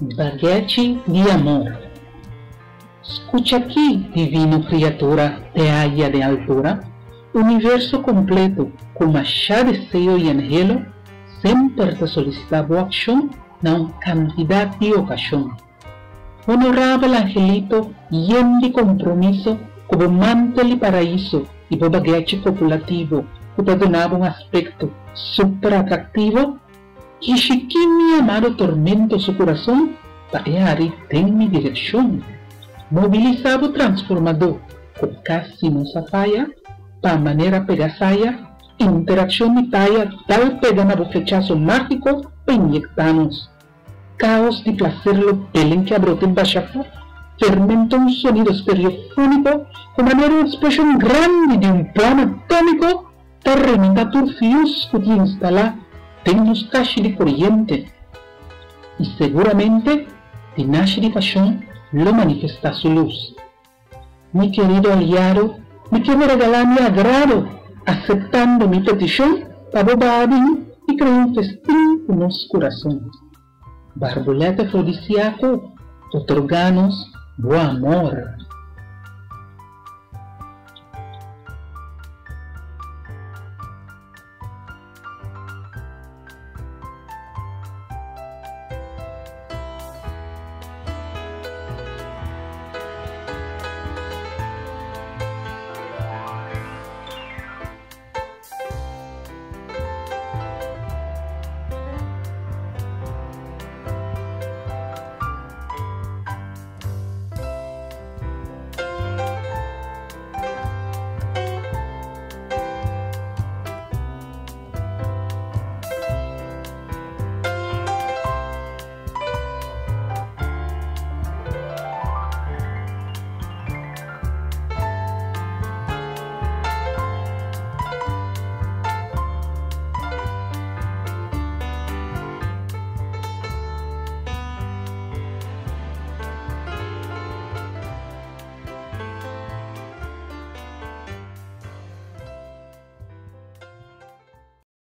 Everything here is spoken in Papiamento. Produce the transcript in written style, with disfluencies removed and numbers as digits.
Baguechi di amor. Scucha aki, divino criatura, te aya den altura, universo completo cu masha deseo y anhelo semper ta solicita bo accion na un cantidad di ocasion. Honorabel angelito yen di compromiso cu bo mantel di paraiso y bo baguechi copulativo cu ta duna bo un aspecto super atractivo, Kishikí mi amado tormento su kurason pa e hari den mi direkshon. Mobilisá bo transformadó ku kasi no sa faya, pa manera pega saya, interakshon di taya dal pega na bo flechaso mágiko pa inyektá nos. Kaos di plaser lo belen ke a brote basha fu, fermenta un sonido stereofóniko ku manera un eksploshon grandi di un bòm atómiko Ta rementa tur fius ku tin instalá den nos kashi di koriente i seguramente di nashi di pashon lo manifestá su lus. Mi kerido aliado, mi ke bo regalá mi agrado aseptando mi petishon pa bo baha bin i krea un festin ku nos kurason. Barbulèt afrodisiako, otorgá nos bo amor.